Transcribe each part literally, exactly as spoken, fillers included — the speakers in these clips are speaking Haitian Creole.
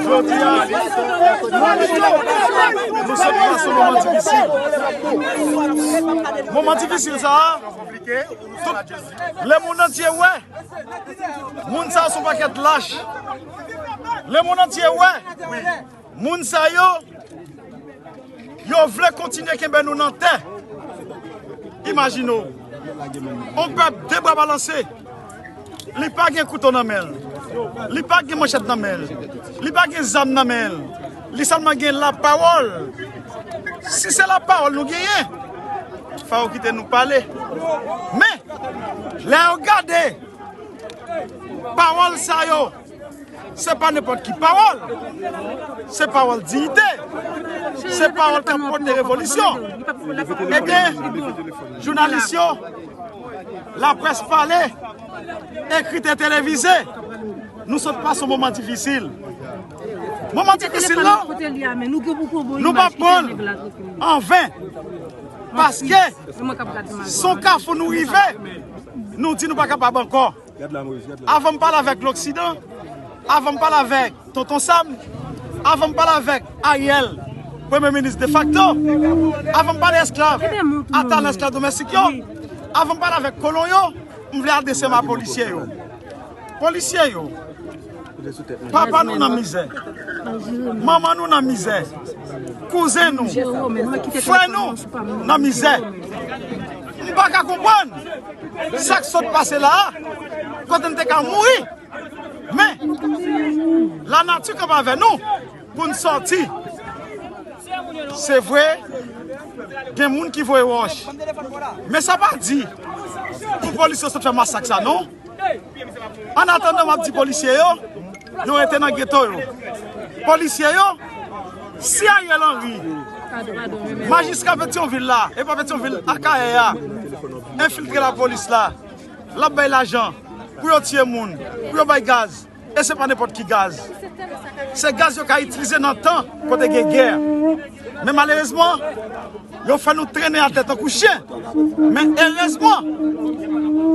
Jodi a, nou sot pase yon moman difisil. Moman difisil sa a, tout lemonn antye wè, moun sa yo se yon pakèt lach. Lemonn antye wè, moun sa yo, yo vle kontinye kenbe nou nan tè. Imajine w, yon pèp de bra balanse, li pa gen kouto nan men l, li pa gen manchèt nan men l, li pa gen zam nan men l, li sèlman gen lapawòl. Si se lapawòl nou genyen, fò yo kite nou pale. Men, lè yo gade pawòl sa yo, se pa nenpòt ki pawòl. Se pawòl diyite. Se pawòl k ap pote revolisyon. Ebyen, jounalis yo, laprès pale, ekri te televize. Nou sot pase yon moman difisil. Moman difisil la, nou pa pran l anven. Paske se yon kafou nou rive, nou di nou pa kapab ankò. Avan m pale avèk Loksidan, avan m pale avèk Tonton Sam, avan m pale avèk Ariel, premye minis defakto, avan m pale esklav, ata nan esklav domestik yo, avan m pale avèk kolon yo, m vle adrese m a polisye yo. Polisye yo, papa nou nan mizè, manman nou nan mizè, kouzen nou, frè nou nan mizè. M pa ka konprann sa k sot pase la a, kote n te ka mouri. Men, lanati kanpe avè nou pou n sòti. Se vre, gen moun ki voye wòch. Men sa pa di pou polis yo sot fè masak sa, non. Annatandan, m ap di polisye yo, yo rete nan geto yo. Polisye yo, si Ariel Henry, majistra Petyonvil la, e pa Petyonvil, Akayè a, enfiltre lapolis la, l ap bay lajan pou yo tiye moun, pou yo bay gaz. E se pa nenpòt ki gaz. Se gaz yo ka itilize nan tan kote gen gè. Men malerezman, yo fè nou trennen atè tankou chen. Men erezman,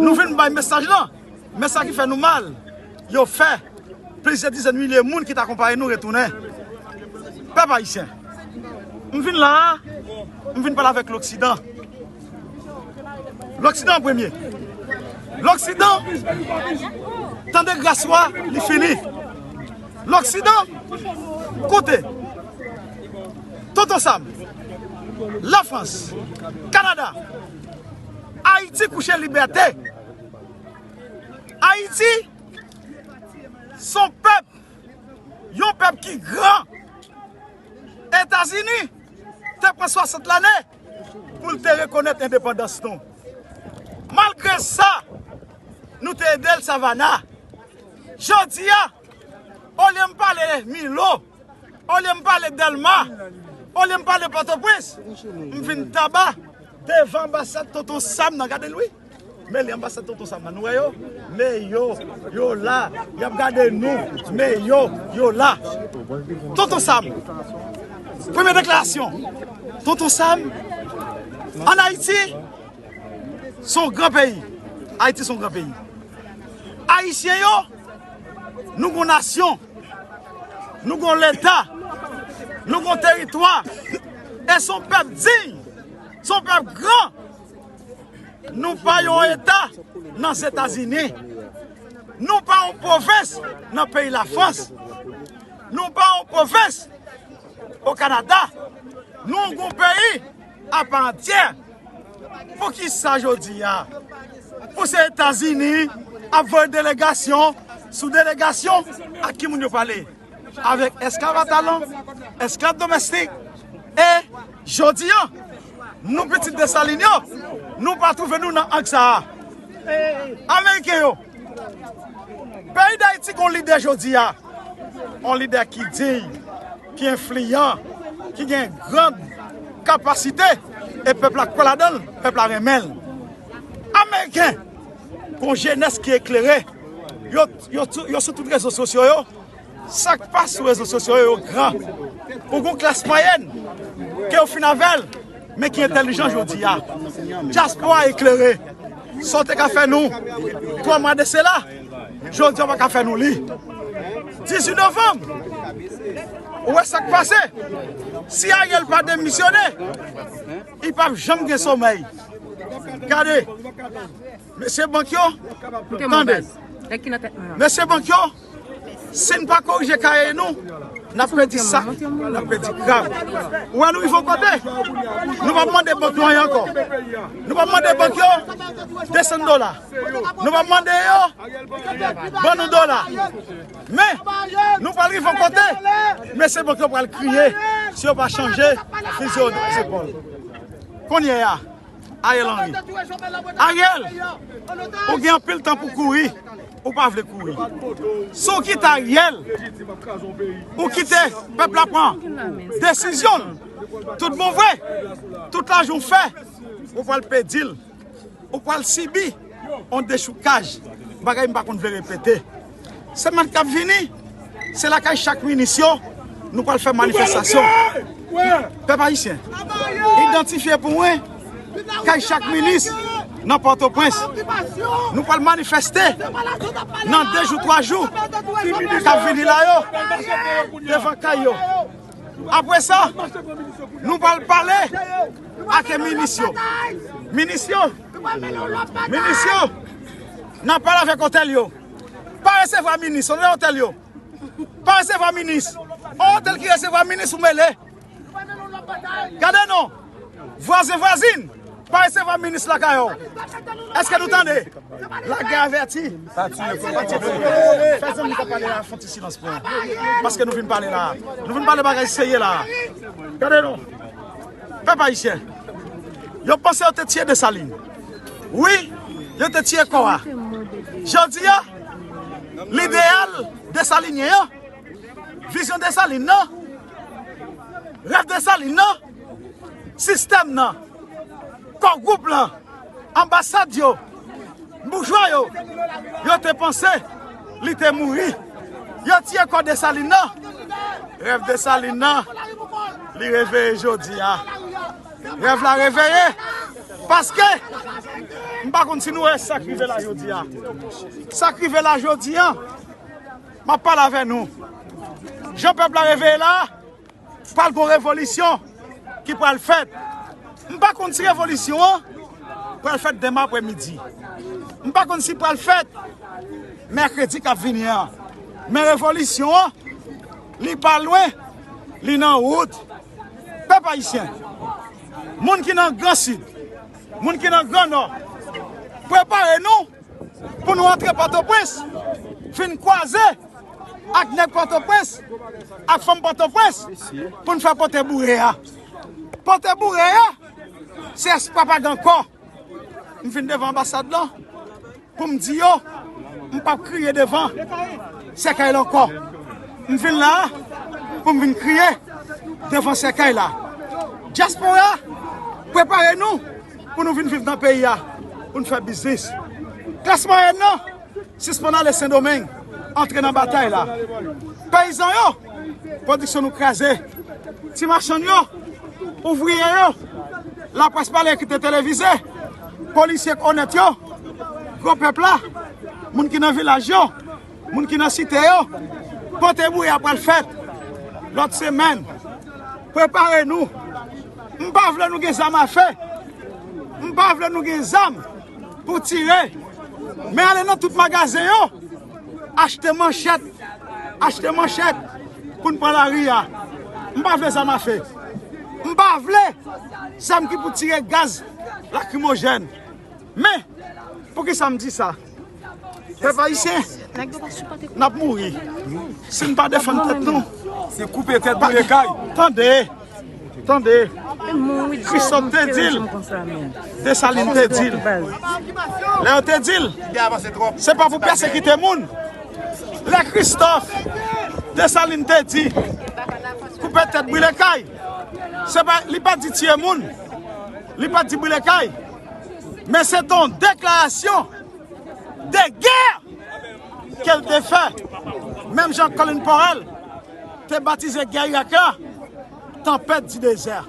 nou vin bay mesaj lan. Men sa ki fè nou mal, yo fè plizyè dizèn milye moun ki t akonpaye nou retounen. Pèp ayisyen, m vin la a, m vin pale avèk Loksidan. Loksidan an premye. Loksidan, tande gras ou a, li fini. Loksidan, koute. Tonton Sam, Lafrans, Kanada, Ayiti kouche libète. Ayiti, se yon pèp, yon pèp ki gran. Etazini te pran swasant lane pou l te rekonèt endepandans nou. Malgre sa, nou te ede l Savannah. Jodi a, olye m pale Milo, olye m pale Dèlma, olye m pale Pòtoprens, m vin Taba, devan anbasad Tonton Sam nan, gade l wi. Men li anbasad Tonton Sam nan, nou wè yo? Men yo, yo la, y ap gade nou, men yo, yo la. Tonton Sam, premye deklarasyon. Tonton Sam, ann Ayiti, se yon gran peyi. Ayiti se yon gran peyi. Ayisyen yo, nou gon nasyon, nou gon leta, nou gon teritwa. E se yon pèp diy, se yon pèp gran. Nou pa yon eta nan Zetazini. Nou pa yon pwovens nan peyi Lafrans. Nou pa yon pwovens o Kanada. Nou gon peyi apa antyè. Poukisa jodi a, pou se Etazini ap voye delegasyon sou delegasyon, ak ki moun yo pale? Avèk esklav a talan, esklav domestik. E jodi a, nou pitit Desalin yo, nou pa twouve nou nan ang sa a. Ameriken yo, peyi Dayiti gon lidè jodi a, yon lidè ki diy, ki enfliyan, ki gen gran kapasite, e pèp la kwè ladan l, pèp la renmen l. Ameriken, gon jenès ki eklere, yo, yo, yo sou tout rezo sosyo yo, sa k pa sou rezo sosyo yo, yo gran. Ou gon klas mwayèn, ke yo fin avè l, men ki entèlijan jodi a. Dyaspora eklere. Sa w te ka fè nou twa mwa de sela, jodi a w pa ka fè nou li. Dizuit novanm, Ou wè sa k pase? Si Ariel pa demisyone, li p ap janm gen somèy. Gade, mesye bank yo, tande. Mesye bank yo, si n pa korije kaye nou, n ap pèdi sak, n ap pèdi krab. Ou wè nou rive yon kote, nou p ap mande bank yo anyen ankò. Nou p ap mande bank yo desann dola. Nou p ap mande yo ban nou dola. Men, nou pral rive yon kote, mesye bank yo pral kriye si yo pa chanje fizi yo nan zepòl. Kounye a, Ariel Henry. Ariel, ou gen anpil tan pou kouri, ou pa vle kouri. Si w kite Ariel, ou kite pèp la pran desizyon l. Tout bon vre, tout lajan w fè, ou pral pèdi l. Ou pral sibi yon dechoukaj, bagay m pa konn vle repete. Semèn k ap vini, se lakay chak minis yo, nou pral fè manifestasyon. Pèp ayisyen, idantifye pou mwen kay chak minis nan Pòtoprens. Nou pral manifeste nan de jou, twa jou k ap vini la yo, devan kay yo. Apre sa, nou pral pale ak minis yo. Minis yo, minis yo, n ap pale avèk otèl yo. Pa resevwa minis, otèl yo. Pa resevwa minis. On otèl ki resevwa minis ou mele. Gade non. Vwazen, vwazin, pa resevwa minis lakay ou. Èske nou tande? Lagè avèti. Pati. Fè zanmi k ap pale la fè yon ti silans pou mwen. Paske nou vin pale la. Nou vin pale bagay serye la. Gade non. Pèp ayisyen, yo panse yo te tiye Desalin. Wi, yo te tiye kò a. Jodi a, lideyal desalinyen an, vizyon Desalin nan, rèv Desalin nan, sistèm nan, kò gwoup lan, anbasad yo, boujwa yo, yo te panse li te mouri. Yo tiye kò Desalin nan. Rèv Desalin nan, li reveye jodi a. Rèv la reveye. Paske, m pa konn si nou wè sa k rive la jodi a. Sa k rive la jodi a, m ap pale avè nou. Jan pèp la reveye la, pral gon revolisyon ki pral fèt. M pa konn si revolisyon an pral fèt demen apremidi. M pa konn si pral fèt mèkredi k ap vini an. Men revolisyon an, li pa lwen, li nan wout. Pèp ayisyen, moun ki nan Gran Sid, moun ki nan Gran Nò, prepare nou pou nou antre Pòtoprens, vin kwaze ak nèg Pòtoprens, ak fanm Pòtoprens, pou n fè pote boure a. Pote boure a, se espwa pa gen ankò. M vin devan anbasad lan pou m di yo, m p ap kriye devan sèkèy la ankò. M vin la a pou m vin kriye devan sèkèy la. Dyaspora, prepare nou pou nou vin viv nan peyi a, pou n fè biznis. Klas mwayèn nan, sispann ale Sendomeng, antre nan batay la. Peyizan yo, pwodiksyon nou kraze. Ti machann yo, ouvriye yo, laprès pale, ekri televize, polisye k onèt yo, gwo pèp la, moun ki nan vilaj yo, moun ki nan site yo, pote boure a pral fèt lòt semèn. Prepare nou. M pa vle nou gen zam afe. M pa vle nou gen zam pou tire. Men ale nan tout magazen yo, achte manchèt, achte manchèt pou n pran lari a. M pa vle zam afe. M pa vle zam ki pou tire gaz lakrimojèn. Men, poukisa m di sa? Pèp ayisyen, n ap mouri si n pa defann tèt nou. Se koupe tèt, boule kay. Tande, tande. Kristòf te di l, Desalin te di l. Lè yo te di l, se pa pou pèsekite moun. Lè Kristòf, Desalin te di, koupe tèt, boule kay. Se pa, li pa di tiye moun. Li pa di boule kay. Men se t on deklarasyon de gè ke l te fè. Menm jan Colin Powell te batize gè Irak la, tanpèt di dezè.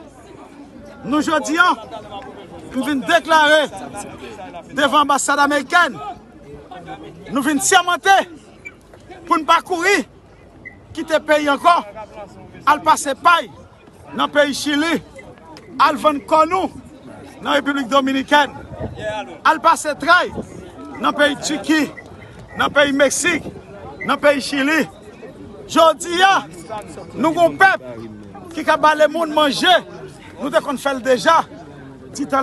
Nou jodi a, m vin deklare devan anbasad amerikèn, nou vin sèmante pou n pa kouri, kite peyi ankò, al pase pay nan peyi Chili, al vann kò nou nan Repiblik Dominikèn, al pase tray nan peyi Tiki, nan peyi Meksik, nan peyi Chili. Jodi a, nou gon pèp ki ka ba lemonn manje, nou te konn fè l deja. Ti tan